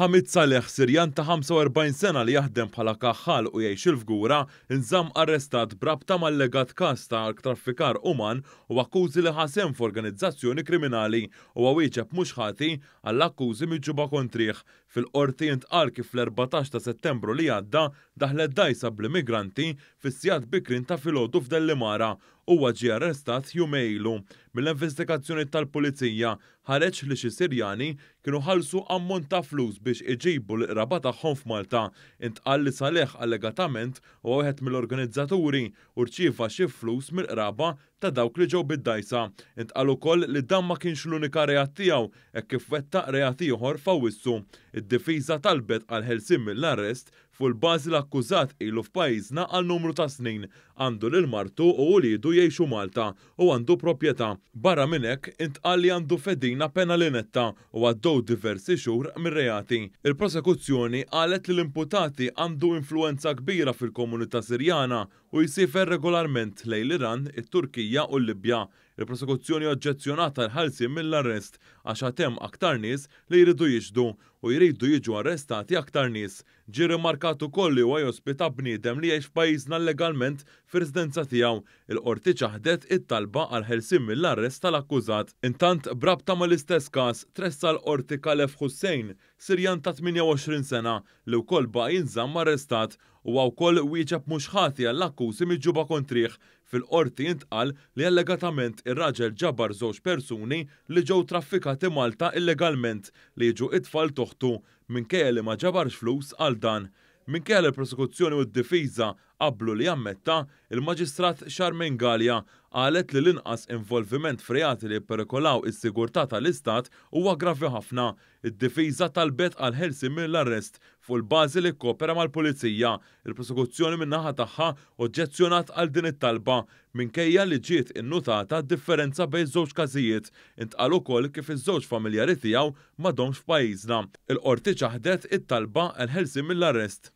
Hamid Saleh, Sirjan ta' 45 sena li jaħdem bħala kaħħal u jgħix il-Fgura, inżamm arrestat b'rabta ma' allegat każ ta' traffikar uman u akkużi li ħa sehem f'organizzazzjoni kriminali. Huwa wieġeb mhux ħati għall-akkużi miġjuba kontrih. Fil-Qorti intqal kif fl-14 ta' Settembru li għadda daħlet dgħajsa bl-immigranti fis-sigħat bikrin ta' filgħodu f'Dellimara. Huwa ġie arrestat jumejn ilu. Mill-investigazzjoni tal-Pulizija Ħareġ li xi Sirjani kienu ħallsu ammont ta' flus biex iġibu l-qraba tagħhom f'Malta. Intqal li Saleh allegatament huwa wieħed mill-organizzaturi u rċieva xi flus mill-qraba ta' dawk li ġew bid-dgħajsa. Intqal ukoll li dan ma kienx l-unika reat tiegħu hekk kif wettaq reat ieħor f'Awwissu. Id-difiża talbet għall-ħelsien mill-arrest Fuq il-bażi l-akkużat ilu f'pajjiżna għal numru ta' snin, għandu lil martu u uliedu jgħixu Malta u għandu proprjetà. Barra minn hekk, intqal li għandu fedina penali netta u għaddew diversi xhur mir-reati. Il-prosekuzzjoni qalet li l-imputati għandu influwenza kbira fil-komunità Sirjana u jsiefer regolarment lejn l-Iran, it-Turkija u l-Libja. Il-prosekuzzjoni oġġezzjonat għall-ħelsien mill-arrest għax għad hemm aktar nies li jridu jixhdu u jridu jiġu arrestati aktar nies. Ġie rrimarkat ukoll li huwa jospita bniedem li jgħix f'pajjiżna llegalment fir-residenza tiegħu. Il-Qorti ċaħdet it-talba għall-ħelsien mill-arrest tal-akkużat. Intant, b'rabta mal-istess każ, tressaq l-Qorti Khalef Hussein, Sirjan ta' 28 sena, li wkoll baqa' jinżamm arrestat. Huwa wkoll wieġeb mhux ħati għall-akkużi miġjuba kontrih. Fil-Qorti intqal li allegatament ir-raġel ġabar żewġ persuni li ġew traffikati Malta illegalment li jiġu it-tfal t'oħtu, minkejja li ma ġabarx flus għal dan. Minkejja li l-Prosekuzzjoni u d-Difiża qablu li ammetta, il-Maġistrat Charmaine Galea qalet li l-inqas involviment f'reati li jipperikolaw is-sigurtà tal-Istat huwa gravi ħafna. Id-Difiża talbet għall-ħelsien mill-arrest fuq il-bażi li kkopera mal-Pulizija. Il-Prosekuzzjoni min-naħa tagħha oġġezzjonat għal din it-talba minkejja li ġiet innutata differenza bejn iż-żewġ każijiet. Intqal ukoll kif iż-żewġ familjari tiegħu m'għadhomx f'pajjiżna. Il-Qorti ċaħdet it-talba għall-ħelsien mill-arrest.